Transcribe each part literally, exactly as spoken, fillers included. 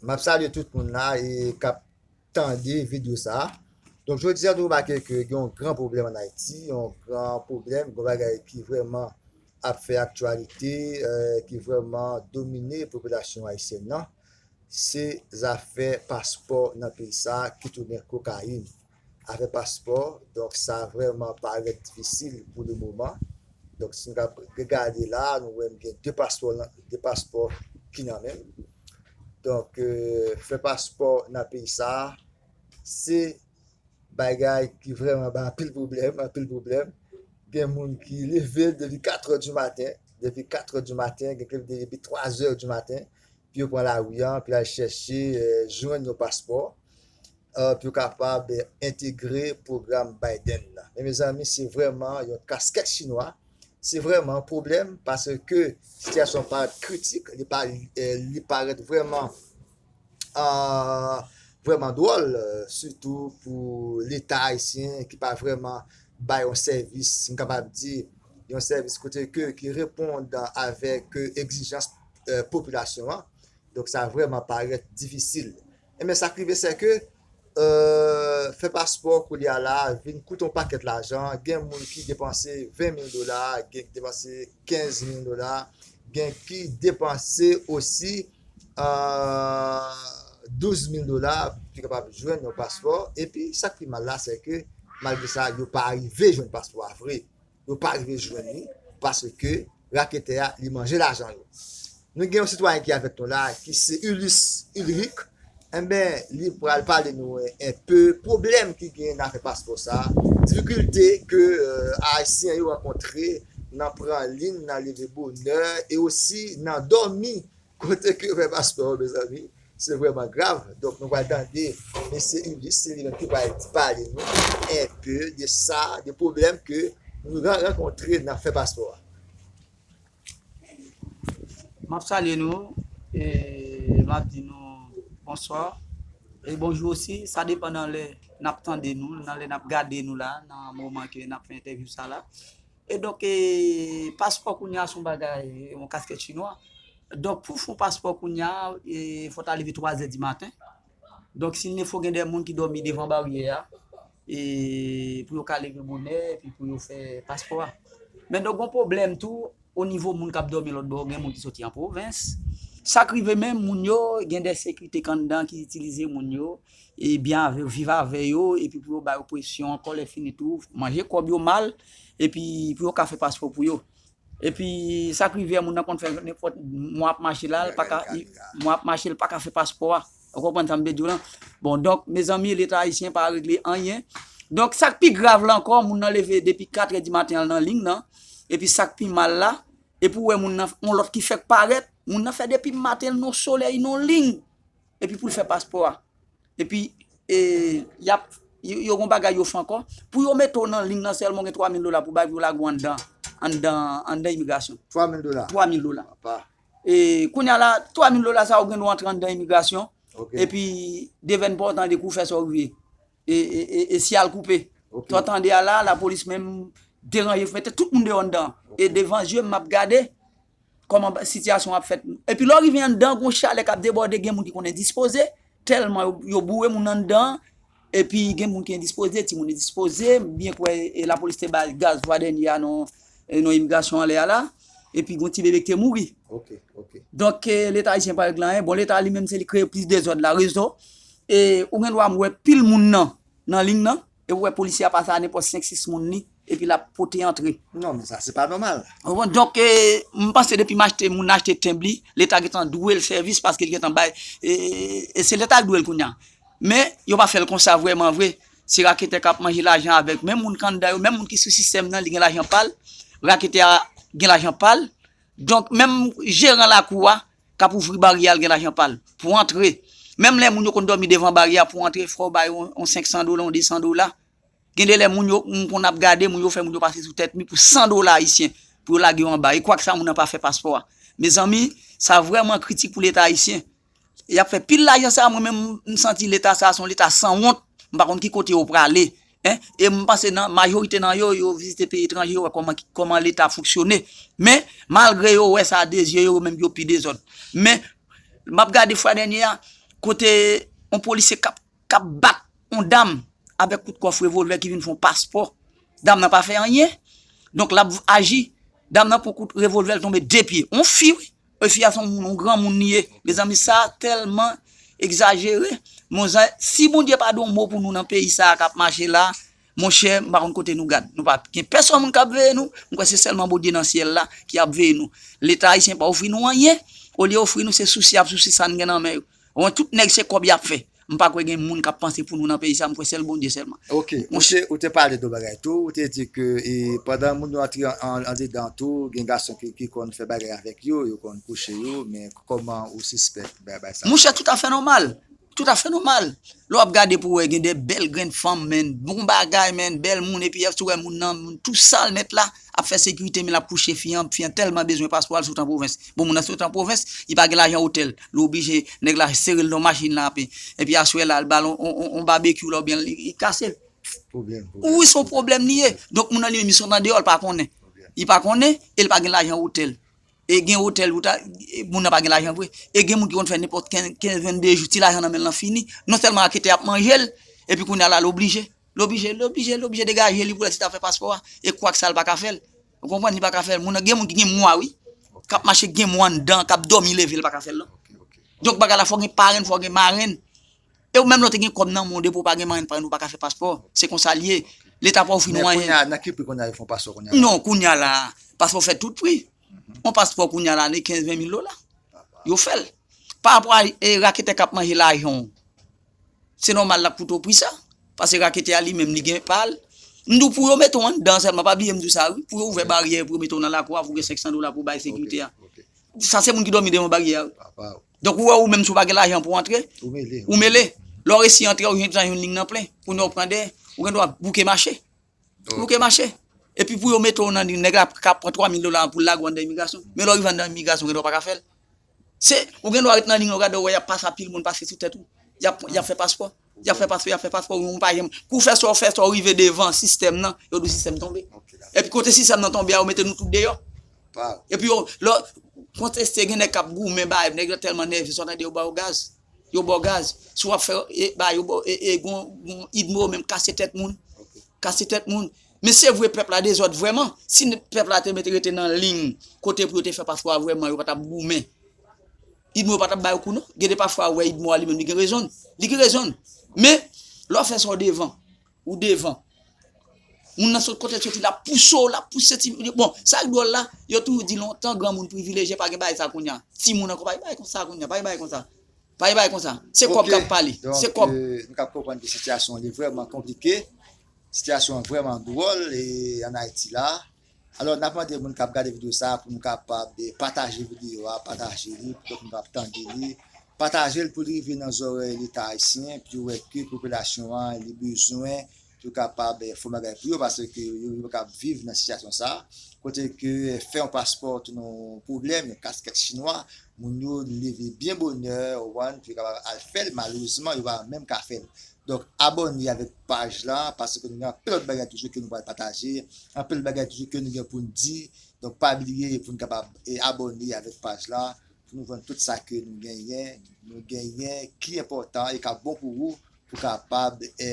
M ap salye tout moun la e k ap tande videyo sa a. Donk, jodi a, nou remake ke gen yon gran pwoblèm ann Ayiti, yon gran pwoblèm, yon bagay ki vrèman ap fè aktyalite, eh, ki vrèman domine popilasyon ayisyèn nan. Se zafè paspò nan peyi sa a ki tounen kokayin. Afè paspò, donk, sa vrèman parèt difisil pou le moman. Donk, si n ap gade la, nou wè m gen de paspò, de paspò ki nan men m. Donk, eh, fè paspò nan peyi sa a, se bagay ki vrèman bay anpil pwoblèm, anpil pwoblèm. Gen moun ki leve depi katrè di maten, depi katrè di maten, gen ki leve depi twazè di maten, pou yo pran lari a, pou yo al chèche, eh, jwenn yon paspò, eh, pou yo kapab, eh, entegre pwogram Biden nan. Men, mezanmi, se vrèman yon kaskèt chinwa, se vrèman yon pwoblèm, paske sitiyasyon parèt kritik, li pa, eh, li parèt vrèman, ah, vrèman dwòl, eh, sitou pou Leta ayisyen ki pa vrèman bay yon sèvis, si m kapab di, yon sèvis kote ke, ki reponn avèk, eh, egzijans, eh, popilasyon an. Donk, sa vrèman parèt difisil. Enben, sa k rive, se ke, eh, fè paspò kounye a la vin koute yon pakèt lajan. Gen moun ki depanse ven mil dola, gen ki depanse kenz mil dola, gen ki depanse osi, eh, douz mil dola pou kapab jwenn yon paspò. Epi, sa k pi mal la, se ke, malgre sa, yo pa rive jwenn paspò a vre. Yo pa rive jwenn li, paske raketè a, li manje lajan yo. Nou gen yon sitwayen ki avèk nou la, ki se Ulysse Ulrich. Enben, li pral pale nou enpe pwoblèm ki gen nan afè paspò sa, difikilte ke, eh, Ayisyen yo rankontre nan pran liy, nan leve bonè, e osi nan dòmi kote ke yo fè paspò yo, mezanmi, se vrèman grav. Donk, nou pral tande mesye Ulysse, se li menm ki pral pale nou enpe de sa, de pwoblèm ke nou ran-, rankontre nan fè paspò a. M ap salye nou, e m ap di nou bonswa, e bonjou osi. Sa depann nan lè n ap tande nou, nan lè n ap gade nou la, nan moman ke n ap fè entèvyou sa la. E donk, e, paspò kounye a se yon bagay, yon kaskèt chinwa. Donk, pou w fè yon paspò kounye a, e, fò w ta leve twazè di maten. Donk, si n fò gen de moun ki dòmi devan baryè a, e, pou yo ka leve bonè, epi pou yo fè paspò a. Men donk, gon pwoblèm tou, o nivo moun k ap dòmi lòt bò, gen moun ki soti an pwovens. Sa k rive menm, moun yo, gen de sekirite k anndan ki itilize moun yo, e byen avè yo, viv avè yo, epi pou yo ba yo presyon ankò, lè fini tou, manje kòb yo mal, epi pou yo ka fè paspò pou yo. Epi sa k rive a, moun nan konn fè nenpòt mwa ap mache la, l pa ka, mwa ap mache, l pa ka fè paspò a. Ou konprann sa m vle di w lan? Bon, donk, mezanmi, Leta ayisyen pa regle anyen. Donk, sa k pi grav la ankò, moun nan leve depi katrè di maten al nan liy nan, epi sa k pi mal la, epi w wè moun nan, yon lòt ki fèk parèt, moun nan fè depi maten l nan solèy, nan liy, epi pou l fè paspò a. Epi, e, y ap, yo, yo gon bagay yo fè ankò. Pou yo mete w nan liy nan sèlman, w gen twa mil dola pou bay pou yo lage w anndan, anndan, anndan imigrasyon. Twa mil dola? Twa mil dola. Apa. E, kounye a la, twa mil dola sa yo gen dwa antre anndan imigrasyon. Ok. Epi, devèn pa w tande kou fè sa w rive. E, e, e, e siyal koupe. Ok. Sa w tande a la, lapolis menm deranje, mete tout moun deyò anndan. Ok. E devan je m, m ap gade, kòman ba-, sitiyasyon ap fèt. Epi lè w rive anndan, gon chalè k ap debòde, gen moun ki konn endispoze, tèlman yo, yo boure moun anndan, epi gen moun ki endispoze, timoun endispoze, m byen kwè, e, lapolis te bay gaz fwa dènye a nan, e, nan imigrasyon anlè a la, epi gon ti bebe ki te mouri. Ok, ok. Donk, e, Leta ayisyen pa regle anyen. Bon, Leta li menm, se li kreye plis dezòd la, rezo. E, ou gen dwa wè pil moun nan, nan liy nan, e ou wè polisye a pase a nenpòt senk, sis moun li, epi l ap pote antre. Non, men sa, se pa nòmal. Ou konprann? Donk, e, m panse depi m achte, moun achte tenb li, Leta gentan dwe l sèvis paske l gentan bay, e, e se Leta k dwe l kounye a. Men, yo pa fè l konsa vrèman vre. Se raketè k ap manje lajan avèk menm moun k anndan yo, menm moun ki sou sistèm nan, li gen lajan pa l, raketè a gen lajan pa l. Donk, menm jeran lakou a k ap ouvri baryè a, l gen lajan pa l pou antre. Menm lè moun yo konn dòmi devan baryè a, pou antre, fò w ba yo yon, yon senk san dola, yon de san dola. Gen de lè moun yo, m konn ap gade, moun yo fè moun yo pase sou tèt mi pou san dola ayisyen, pou yo lage yo anba. E kwak sa, moun nan pa fè paspò a. Mezanmi, sa vrèman kritik pou Leta ayisyen. Y ap fè pil lajan sa, mwen menm, m santi Leta sa, se yon Leta sanwont. M pa konn ki kote yo prale. Hein? E m panse nan majorite nan yo, yo vizite peyi etranje, yo wè kòman, kòman Leta fonksyone. Men, malgre yo wè sa de zye yo, yo menm yo pi dezòd. Men, m ap gade fwa dènye a, kote yon polisye k ap, k ap bat yon dam avèk kout kòf revòlvè ki vin fè yon paspò. Dam nan pa fè anyen. Donk, l ap aji. Dam nan pran kout revòlvè, l tonbe de pye. Yon fi, wi. E fi a se yon moun, yon granmoun li ye. Mezanmi, sa tèlman egzajere. Monzè, si Bondye pa di yon mo pou nou nan peyi sa a k ap mache la, monchè, m pa konn kote nou gad. Nou pa gen pèsòn moun k ap veye nou. M kwè se sèlman Bondye nan syèl la ki ap veye nou. Leta ayisyen pa ofri nou anyen. Olye ofri nou, se sousi y ap sousi sa n gen nan men yo. Bon, tout nèg se kòb y ap fè. M pa kwè gen moun k ap panse pou nou nan peyi sa, m kwè sèl Bondye sèlman. Ok, ou te, ou te pale de bagay tou, ou te di ke e, pandan moun yo antre an, an, andedan tou, gen gason ki, ki konn fè bagay avèk yo, yo konn kouche yo, men kòman ou sispèk bagay sa? Monchè, tout afè nòmal. Tout afè nòmal. Lè w ap gade pou wè, gen de bèl grenn fanm, men, bon bagay, men, bèl moun, epi si w wè moun nan, moun tou sal nèt la, ap fè sekirite, men l ap kouche fi an, fi an tèlman bezwen paspò, l sot an pwovens. Bon, moun nan sot an pwovens, li pa gen lajan otèl. Li oblije, nèg la sere l nan machin la, epi, epi aswè la, l ba l on, on, on, on babekyou la, oubyen li, li kase l. Pwoblèm, pwoblèm. Wi, se yon pwoblèm li ye. Donk, moun nan li menm, li sot andeyò, l pa konnen. Li pa konnen, e l pa gen lajan otèl. E gen otèl, ou ta, e moun nan pa gen lajan vre. E gen moun ki konn fè nenpòt kenz, kenz, vennde jou, ti lajan nan men l lan fini. Non sèlman raketè ap manje l, epi kounye a la, l oblije. L oblije, l oblije, l oblije degaje li pou l si ta fè paspò a. E kwak sa, l pa ka fè l. Ou konprann, li pa ka fè l. Moun nan, gen moun ki gen mwa, wi. K ap mache gen mwa anndan, k ap dòmi leve, l pa ka fè l, non. Donk, bagay la, fò gen parenn, fò gen marenn. E ou menm lè w te gen kòb nan men w, depi w pa gen marenn, parenn, ou pa ka fè paspò. Se konsa l ye. Leta pa ofri nou anyen. Men kounye a, nan ki pri kounye a yo fè yon paspò kounye a la? Non, kounye a la, paspò fè tout pri. Yon paspò kounye a la, nan kenz, ven mil dola. Yo fè l. Pa rapò a e, raketè k ap manje lajan w. Se nòmal l ap koute w pri sa. Paske raketè a li menm, li gen pa l. M di w, pou yo mete w anndan sèlman, pa bliye m di w sa, wi. Pou yo ouvè baryè, pou yo mete w nan lakou a, pou w gen senk san dola pou w bay sekirite a. Sa se moun ki dòmi devan baryè a, wi. Donk, ou wè, ou menm, si w pa gen lajan pou w antre, ou mele. Lè w resi antre, ou jwenn, jwenn liy nan plen. Kounye a, ou pran dèyè, ou gen dwa bouke mache. Bouke mache. Epi pou yo mete w nan liy, nèg la ka pran twa mil dola pou l lage w anndan imigrasyon. Men lè w rive anndan imigrasyon, ou gen dwa pa ka fè l. Se, ou gen dwa ret nan liy, ou gade, ou wè, y ap pase anpil moun pase sou tèt ou. Y ap, y ap fè paspò. Y ap fè paspò, y ap fè paspò, ou pa janm. Kou fè sa w fè, sa w rive devan sistèm nan, yo di w sistèm tonbe. Epi kote sistèm nan tonbe a, yo mete nou tout deyò. Epi yo, lè, konteste, gen nèg k ap goumen, bay, nèg yo tèlman nève, sa w tande yo ba yo gaz. Yo ba w gaz. Si w ap fè, e, bay, yo ba w, e, e, gon, gon idmo menm kase tèt moun. Kase tèt moun. Men se vre pèp la dezòd vrèman. Si n-, pèp la te mete rete nan liy kote pou yo te fè paspò a vrèman, yo pa t ap goumen. Idmo yo pa t ap ba yo kou non. Gen de pafwa ou wè Idmo a li menm li gen rezon l. Li gen rezon l. Men, lè w fè sa w devan, ou devan. Moun nan sot kote l soti, l ap pouse w, l ap pouse ti, bon, sa k dwòl la, yo toujou di lontan granmoun privilejye pa gen bagay sa kounye a. Timoun ankò pa gen bagay konsa kounye a, pa gen bagay konsa. Pa gen bagay konsa. Se kòb k ap pale. Se kòb. Ok, donk, euh, nou ka konprann ke sitiyasyon an li vrèman konplike. Sitiyasyon an vrèman dwòl e ann Ayiti la. Alò, n ap mande moun k ap gade videyo sa a pou nou kapab, eh, pataje videyo a, pataje li pou lòt moun kapab tande li. Pataje l pou li rive nan zòrèy Leta ayisyen, pou yo wè ke popilasyon an, li bezwen, pou yo kapab, eh, fè yon bagay pou yo, paske yo, yo pa kapab viv nan sitiyasyon sa a. Kote ke, eh, fè yon paspò tounen yon pwoblèm, yon kaskèt chinwa, moun yo leve byen bonè, ou konprann, pou yo kapab al fè l, malerezman, yo pa menm ka fè l. Donk, abòne avèk paj la, paske nou gen anpil lòt bagay toujou ke nou pral pataje, anpil bagay toujou ke nou gen pou n di. Donk, pa bliye pou n kapab, e, abòne avèk paj la, pou nou jwenn tout sa ke nou genyen, nou genyen ki enpòtan e k ap bon pou ou, pou kapab, e,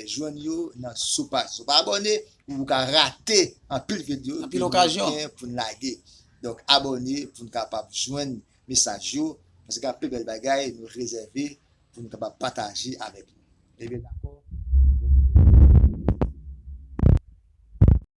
jwenn yo nan sou paj. Si w pa abòne, ou ka rate anpil videyo ke nou gen pou n lage. Donk, abòne pou n kapab jwenn mesaj yo, paske gen anpil bèl bagay nou rezève pou nou kapab pataje avèk nou. Ebyen, dakò.